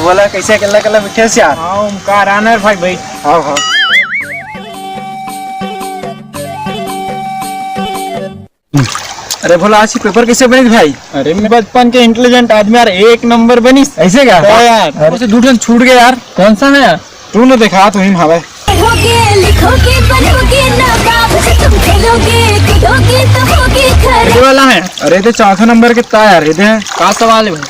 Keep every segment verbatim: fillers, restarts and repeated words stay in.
बोला, कैसे अकेला अकेला बैठे हस यार? हाँ, ओमकार, आना रे भाई, बैठ। हाँ, हाँ। अरे भोला, आज के पेपर कैसे बनिस भाई? अरे, मैं बचपन के इंटेलिजेंट आदमी यार, एक नंबर बनिस। ऐसे का? हाँ यार। अरे, से दू ठन छूट गए यार। कौन सा है यार? तू न देखा, तू ही हवे। पढ़ोगे, लिखोगे, बनोगे नवाब, जब तुम खेलोगे, कूदोगे तो होगे खराब। ये वाला है। अरे, ये तो चौथा नंबर के ता यार, ये दे। का सवाल है भाई?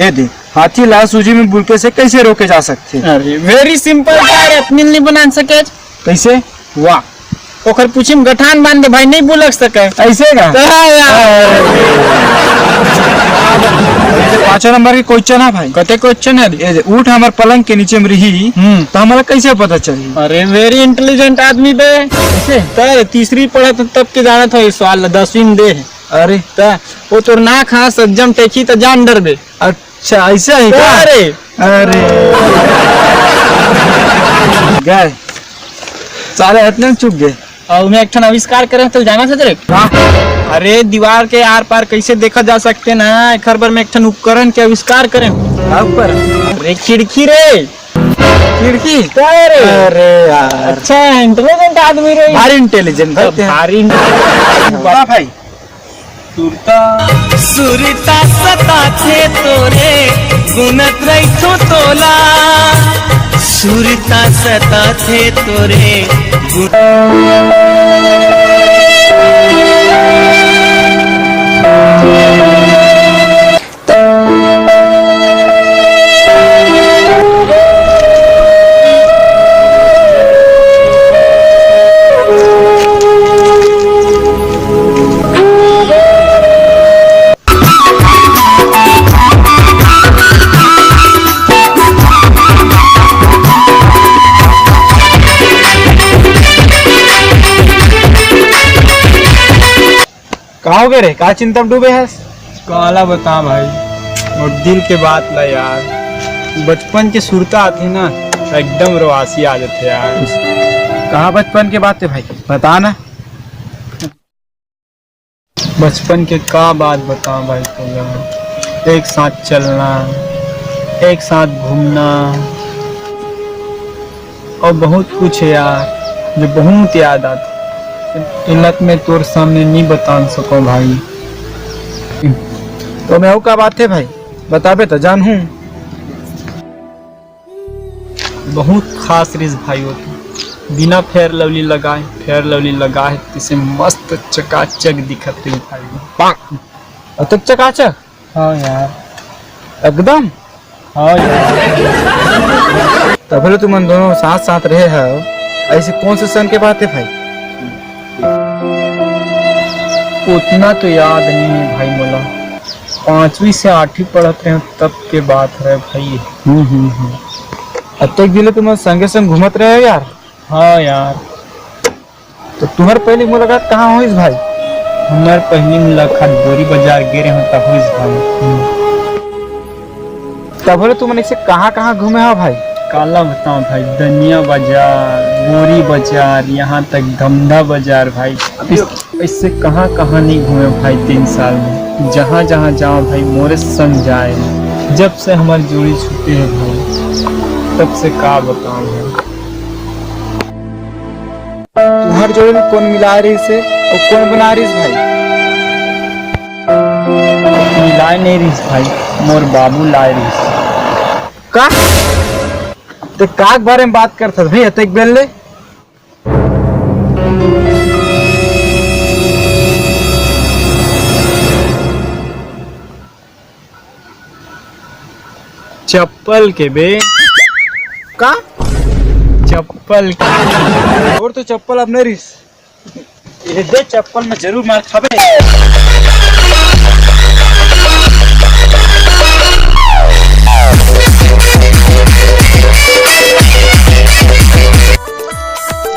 ए दे, हाथी ला सूजी में बुलके से कैसे रोके जा सकथे? अरे, very simple यार, अपनी नहीं बना सके। कैसे? वाह, ओकर पूछी में गठान बांध दे भाई, नहीं बुलक सके। ऐसे का? तो हाँ यार। पाँचों नंबर के क्वेश्चन है भाई। कते क्वेश्चन है? ए दे, ऊँट हमर पलंग के नीचे में रही, हम्म। तो हमारा कैसे पता चली? अरे, very intelligent आदमी बे। कैसे? तो तीसरी पढ़त तब के जानत हो इस सवाल ला, दसवीं में दे। अरे। त वो तोर नाक हा सज्जम टेकी त जान डरबे। अच्छा, ऐसा है क्या? अरे। अरे। गए। साले इतने में चुप गए। और मैं एक ठन आविष्कार करे तो जाना था तेरे। हाँ। अरे, दीवार के आर पार कैसे देखा जा सकते ना, एखर बर मैं एक ठन उपकरण के आविष्कार करे। का ऊपर? अरे, खिड़की रे। खिड़की? अरे। अरे यार। अच्छा, इंटेलिजेंट आदमी रे। भारी इंटेलिजेंट भाई। भारी इंटेलिजेंट। वाह भाई। सुरता। सुरता सताथे तोरे, गुनत रहिथो तोला। सुरता सताथे तोरे, गुन- का हो गए रे? का चिंता में डूबे हस? काला बता भाई, मोर दिल के बात ला यार, बचपन के सुरता आथे ना, एकदम रोआसी आ जाथे यार। कहाँ बचपन के बात है भाई, बता ना। बचपन के का बात बताओ भाई तोला, एक साथ चलना, एक साथ घूमना, और बहुत कुछ है यार, जो बहुत याद आता। इलत में तोर सामने नहीं बता सको भाई। तो मैं का बात है भाई, बताबे तो जानहूँ। बहुत खास रिस भाई हो तू। बिना फेयर लवली लगाए, फेयर लवली लगाए, तिसे मस्त चकाचक दिखत रिस भाई। अतक चकाचक? हाँ यार। एकदम? हाँ यार। तब ले तुमन दोनों साथ साथ रहे हो, ऐसी कौन से सन के बात है भाई? उतना तो याद नहीं है भाई मोला, पांचवी से आठवीं पढ़त रहे तब के बात है भाई। हम्म हम्म हम्म। अब तक दिले तुम संगे संग घूमत रहे हो यार। हाँ यार। तो तुम्हार पहली मुलाकात कहाँ होइस भाई? हमार पहली मुलाकात बोरी बाजार गे रहे हो तब होइस भाई। हम्म। तब बोले तुमन इसे कहाँ कहाँ घूमे हो भाई? काला बताओ भाई, दनिया बाजार, बोरी बाजार, यहाँ तक धमधा बाजार भाई। इस, इससे कहाँ कहाँ नहीं घूमे भाई तीन साल में। जहाँ जहाँ जाओ भाई मोरे संग जाए। जब से हमारी जोड़ी छूटे है भाई, तब से का बताओ भाई। तुहर जोड़ी में कौन मिलाए रहिस हे अउ कौन बनाए रहिस भाई? मिलाए नहीं रहिस भाई, मोर बाबू लाए रहिस। का? ते का के बारे में बात करत हस भाई, अतेक बेर ले? चप्पल के बे। का? चप्पल के। और तो चप्पल अब नहीं रिस। ये दे चप्पल में जरूर मार खाबे।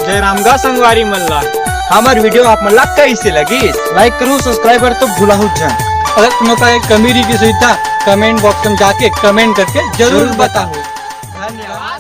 जय राम गा संगवारी मन ला। हमर वीडियो आप मन ला कइसे लगिस? लाइक करो, सब्सक्राइब कर तो भुलाहू झन। अगर तुमन का एक कमी रही की सुविधा, कमेंट बॉक्स में जाके कमेंट करके जरूर जरूर बताओ। धन्यवाद।